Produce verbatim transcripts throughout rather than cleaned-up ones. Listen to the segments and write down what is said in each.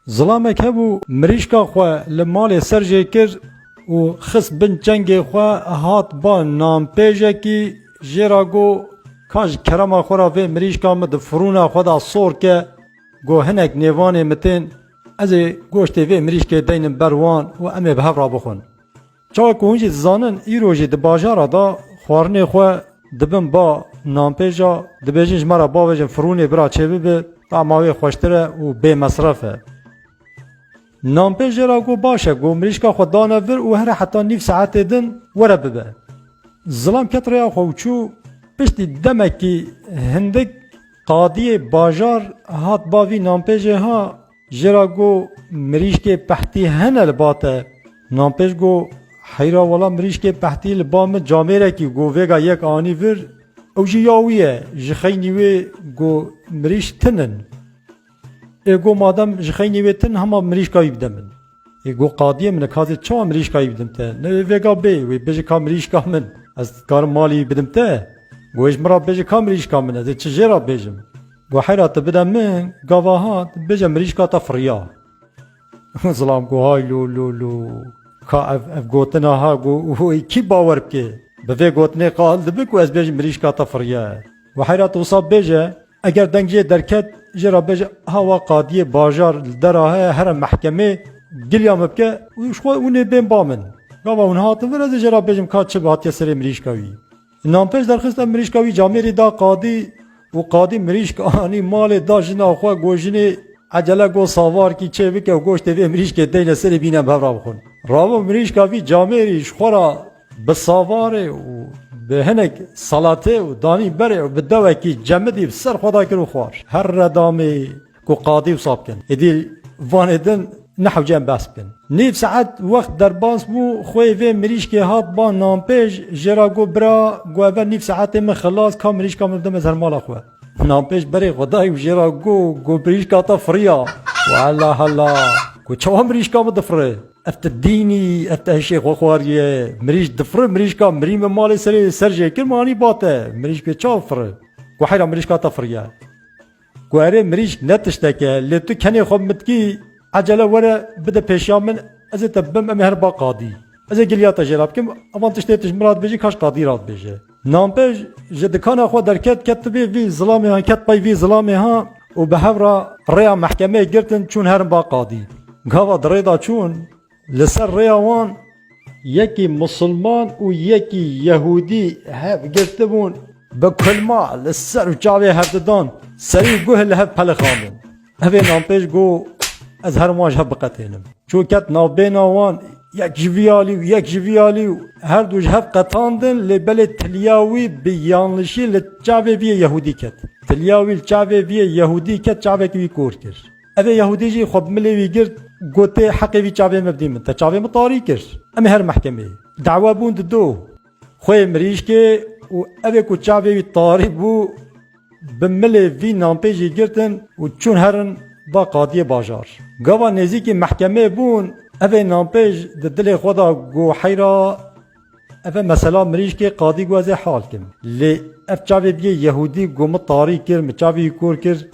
Zilamek hebû, mirîşka xwe li malê ser jê kir û xist bin çengê xwe, hat ba nanpêjekî, jê ra got, ka ji kerema xwe ra vê mirîşka min di firûna xwe de sor ke, got, hinek nêvanê min tên, ez ê goştê vê mirîşkê deynim ber wan û em ê bi hev re bixwin. Çawa ku hûn jî dizanin, îro jî di bajara de xwarinê xwe dibin ba nanpêja, dibêjin ji me re bavêjin firûnê bira çêbibe, tama wê xweştir e û bê mesref e. Nanpêj jê re got, baş e, got, mirîşka xwe dane vir û here heta nîv saetê din were bibe. Zilam ket rêya xwe û çû, piştî demekî hindik qadiyê bajar hat ba vî nanpêjê ha, jê re got, mirîşkê pehtî hene li ba te? Nanpêj got, heyra wela mirîşkê pehtî li ba min camêrekî, got, vêga yek anî vir, ew jî ya wî ye, ji xeynî wê, got, mirîşk tin in. Ê got, madem ji xeynî wê tin, hema mirîşka wî bide min. Ê got, qadiyê min e, ka ez ê çawa mirîşka wî bidim te? Ne wê vêga bê, wê bêje ka mirîşka min. Ez dikarim malê wî bidim te? Got, ê ji min re bêje ka mirîşka min, ez ê çi jê re bêjim? Got, heyra tu bide min, gava hat, bêje mirîşka te firiya. Zilam got, hay lo lo lo. Ka ev, ev gotina ha, got, wê kî bawer bike? Bi vê gotinê qal dibe ku ez bêjim mirîşka te firiya. Got, heyra tu wisa bêje, eger deng jê derket, jê re bêje, hawa qadiyê bajar li dera heye, here mehkemê, giliya min bike û ji xwe hûn ê bên ba min. Gava hûn hatin vir, ez ê jê re bêjim ka çi hatiye serê mirîşka wî. Nanpêj derxist, ev mirîşka wî camêrî da qadî û qadî mirîşk anî malê da jina xwe, got, jinê, ecele got savarkî çê bike û goştê vê mirîşkê deyne serê bîne bi hev re bixwin. Rabû mirîşka vî camêrî ji xwe re bi savarê û bi hinek salatê û danî berê û bi dewekî cemidî bi ser xwe da kir û xwar. Here damê ku qadî wisa bikin. Êdî vanê din ne hewce em behs bikin. Nîv saet wext derbas bû, xwê vê mirîşkê hat ba nanpêj, jê re got, bira, got, eve nîv saetê min xilas, ka mirîşka min bidim ez her mala xwe. Nanpêj berê xwe dayî û jê re got, got, mirîşka te firiya. Wela hela. Got, çawa mirîşka min difire? Ev te dînî, ev te hişê xwe xwariye. Mirîşk difire, mirîşka mirî min malê serê ser jê kir, min anî ba te. Mirîşkê çawa fire? Got, heyra mirîşka te firiye. Ku erê mirîşk ne tiştek e, lê tu kenê xwe mitkî, ecele were bide pêşiya min, ez ê te bim, em ê herin ba qadî. Ez ê giliya te jê re bikim, evan tiştê tu ji min re dibêjî, ka ji qadî re dibêje. Nanpêj ji dikana xwe derket, ket bi vî zilamê ha, ket pey vî zilamê ha û bi hev re rêya mehkemeyê girtin, çûn herin ba qadî. Gava di rê de çûn, li ser rêya wan yekî musulman û yekî yehûdî hev girtibûn, bi kulma li ser û çavê hevdidan serî guh li hev pelixandin. Evê nanpêj got, ez herim wan ji hev biqetênim. Çû ket navbêna wan, yek ji vî alî û yek ji vî alî û her du ji hev qetandin, lê belê tiliya wî bi yanlişî li çavê vî yê yehûdî ket. Tiliya wî li çavê vî yê yehûdî ket, çavekî wî kor kir. Evê yehûdî jî xwe bi milê wî girt, gotê, heqê vî çavê min bidî min, te çavê min tarî kir. Em ê herin mehkemeyê. Dawe bûn di do. Xwê mirîşkê û evê ku çavê wî tarî bû, bi milê vî nanpêjî girtin û çûn herin ba qadiyê bajar. Gava nêzîkî mehkemê bûn, evê nanpêj di dilê xwe de got, heyra, eve mesela mirîşkê, qadî got ez ê hal kim. Lê ev çavê biyê yehûdî got min tarî kir, min çavê wî kor kir,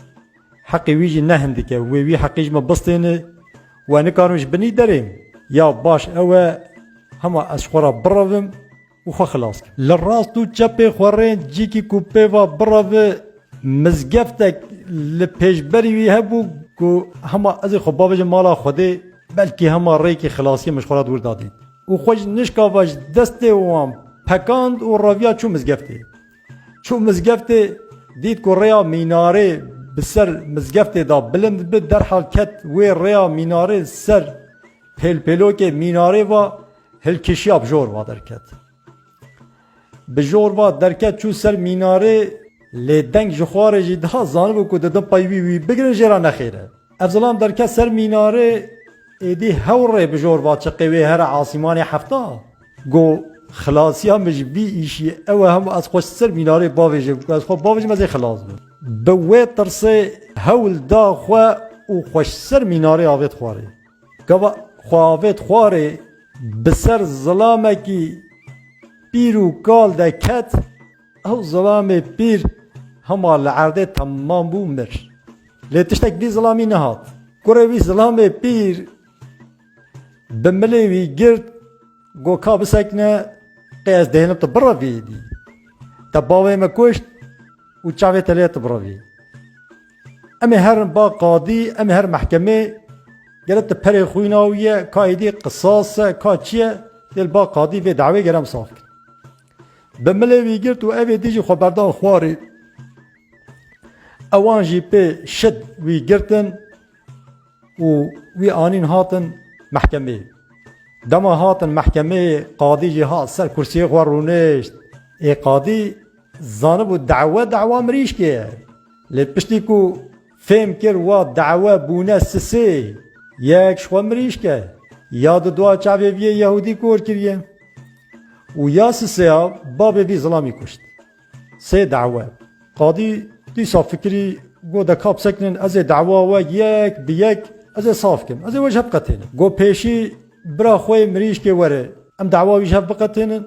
heqê wî jî ne hindik e, wê wî heqê ji min bistêne, we nikarim ji binî derêm. Ya baş ew e, hema ez ji xwe re birevim û xwe xilas kim. Li rast û çepê xwe rên cîkî ku pê va bireve, mizgeftek li pêşberî wî hebû ku hema ez ê xwe bavêjim mala Xwedê, belkî hema rêkê xilasiyê min ji xwe re di wir de dît. Û xwe ji nişka ve ji destê wan pekand û reviya çû mizgeftê. Çû mizgeftê, dît ku rêya mînarê bi ser mizgeftê de bilind bi, derhal ket wê rêya mînarê ser pêlpêlokê mînarê ve hilkişiya bi jor ve derket. Bi jor ve derket çû ser mînarê, lê deng ji xwarê jî dihat, zanibû ku didin pey wî wî bigirin jê re nexêr e. Ev zilam derket ser mînarê, êdî hew rê bi jor va çiqê wê here asîmanê hefta. Got, xilasiya min ji vî îşî ew e, hema ez xwe ji ser mînarê bavêjim, ku ez xwe bavêjim ez ê xilas bim. Bi wê tirsê hewl da xwe û xwe ji ser mînarê avêt xwarê. Gava xwe avêt xwarê, bi ser zilamekî pîr û kal de ket, ew zilamê pîr hema li erdê temam bû, mir. Lê tiştek vî zilamî nehat. Kurê wî zilamê pîr bi milê wî girt, got, "Ka bisekine, qey ez dihêlim tu birevî êdî. Te bavê me kuşt û çavê te lê tu birevî. Em ê herin ba qadî, em ê herin mehkemê, gere tu perê xwîna wî ye, ka êdî qisas e, ka çi ye, tê li ba qadî vê dawê gere em saf kin." Bi milê wî girt û ev êdî jî xwe berdan xwarê. Ewan jî pê şid wî girtin û wî anîn hatin mehkemê. Dema hatin mehkemê, qadî jî hat ser kursiyê xwe rûnişt. Ê qadî zanibû dawe dawa mirîşkê ye. Lê piştî ku fêm kir wa dawe bûne sisê, yek ji xwe mirîşk e, ya di dua çavê viyê Yehûdî kor kiriye û ya sisêya bavê vî zilamî kuşt. Sê dawe. Qadî dîsa fikirî, got, "De ka bisekinin, ez ê dawa we yek bi yek, ez ê saf kim. Ez ê we ji hev qetênim." Got, "Pêşî bira xwe yê mirîşkê were, em dawa wî ji hev biqetênin,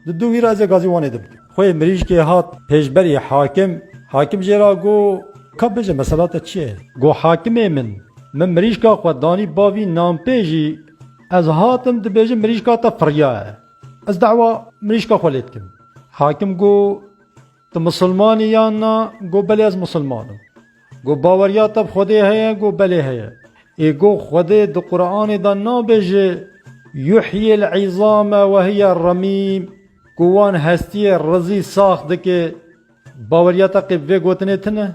di dû wî re ez ê gazî wan êdî bikim." Xwe yê mirîşkê hat pêşberî hakim. Hakim jê re got, "Ka bêje, mesela te çi ye?" Got, "Hakimê min, min mirîşka xwe danî bavî nanpê jî, ez hatim dibêjim mirîşka te firiya ye. Ez dawa mirîşka xwe lê dikim." Hakim got, "Tu misilman î yan na?" Got, "Belê, ez misilman im." Got, "Baweriya te bi Xwedê heye?" Got, "Belê heye." Ê got, "Xwedê di Quranê de nabêje, 'Yuhyil izame ve hiye remîm', ku wan hestiyê rizî sax dike, baweriya te qê bi vê gotinê tune?"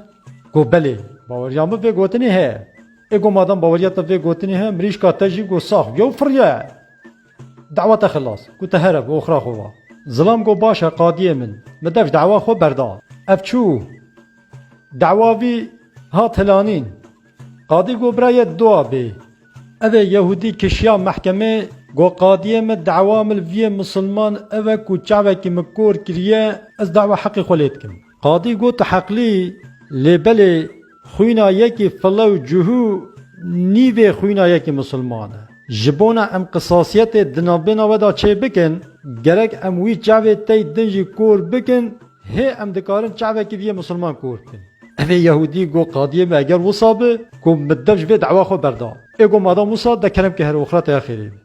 Got, "Belê, baweriya min vê gotinê heye." Ê got, "Madem baweriya te vê gotinê heye, mirîşka te jî got sax bûye û firiye. Dawa te xilas, ku te here bi oxira xwe va." Zilam got, "Baş e, qadiyê min, min dev ji dawa xwe berda." Ev çû, dawa vî hat hilanîn. Qadî got, "Bira ye dua bê." Ev ê Yehûdî kişiya mehkemê, got, "Qadiyê min, dawa min li viyê misilman ev e ku çavekî min kor kiriye, ez dawa heqê xwe lê dikim." Qadî got, "Tu heqlî, lê belê xwîna yekî file û cihû nîvê xwîna yekî misilman e. Ji bona em qisasiyetê di navbêna we de çê bikin, gerek em wî çavê tey din jî kor bikin, hê em dikarin çavekî viyê misilman kor bikin." Ev ê Yehûdî got, "Qadiyê me, eger wisa bi, ku min dev ji vê dawa xwe berda." Ê got, "Madam wisa, de kerem ke here oxira te ya xêrê be."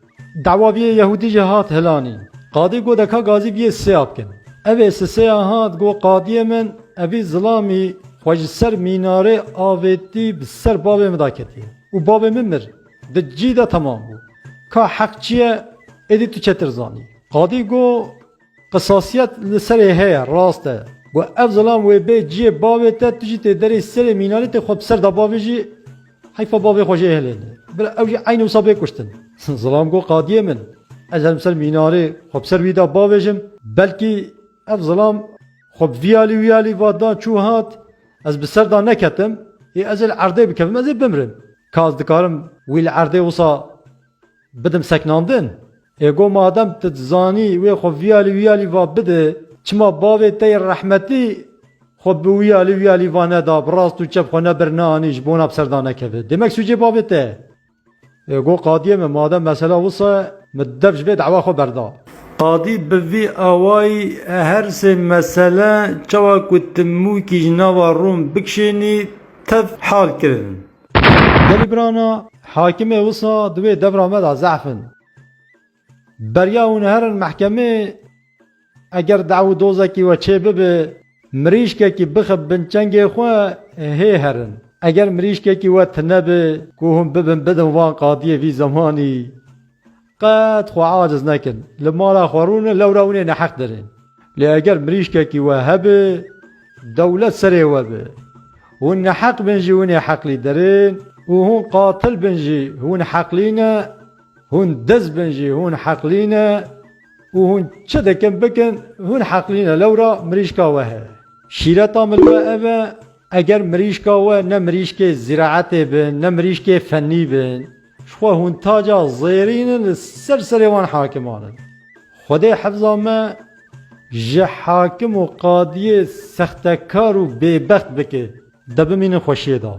Dawa viyê Yehûdî jî hat hilanîn. Qadî got, "De ka gazî viyê sisêya bikin." Ev ê sisêya hat, got, "Qadiyê min, evî zilamî xwe ji ser mînarê avêtî bi ser bavê min de ketiye. Û bavê min mir. Di cî de temam bû. Ka heq çi ye, êdî tu çetir zanî." Qadî got, "Qisasiyet li serê heye, rast e. Got, ev zilam wê bê ciyê bavê te, tu jî tê derê serê mînarê tê xwe bi ser de bavê jî, heyfa bavê xwe jê hilêne. Bira ew jî eynî wisa bê kuştin." Zilam got, "Qadiyê min, ez herim ser mînarê xwe bi ser wî de bavêjim, belkî ev zilam xwe bi vî alî wî alî va da çû hat, ez bi ser de neketim, ê ez ê li erdê bikevim, ez ê bimrim. Ka ez dikarim wî li erdê wisa bidim seknandin?" Ê got, "Madem tu dizanî wê xwe vî alî wî alî va bide, çima bavê te yê rehmetî xwe bi wî alî wî alî va neda, bi rast û çep xwe nebir neanî ji bona bi ser de nekeve? Demek sûcê bavê te ye." Ê got, "Qadiyê me, madem mesela wisa ye, min dev ji vê dawa xwe berda." Qadî bi vî awayî her sê mesele, çawa ku timûkî ji nava Rûm bikişênî, tev hal kirin. Gelî birana, hakimê wisa di wê devra me de zehf in. Beriya hûn herin mehkemê, eger daw û dozekî we çê bibe, mirîşkekî bixe bin çengê xwe, hê herin. Eger mirîşkekî we tune be, ku hûn bibin bidin van qadiyê vî zemanî, qet xwe aciz nekin. Li mala xwe rûnin, lewra hûn ê neheq dirin. Lê eger mirîşkekî we hebe, dewlet serê we be, hûn neheq bin jî hûn ê heqlî dirin û hûn qatil bin jî hûn heqlî ne, hûn diz bin jî hûn heqlî ne û hûn çi dikin bikin, hûn heqlî ne, lewra mirîşka we heye. Şîreta min li we ev e, eger mirîşka we ne mirîşkê zîraetê be, ne mirîşkê fenî bin, ji xwe hûn taca zêrîn in li ser serê wan hakiman in. Xwedê hefza me ji hakim û qadiyê sextekar û bêbext bike, de bimînin xweşiyê de.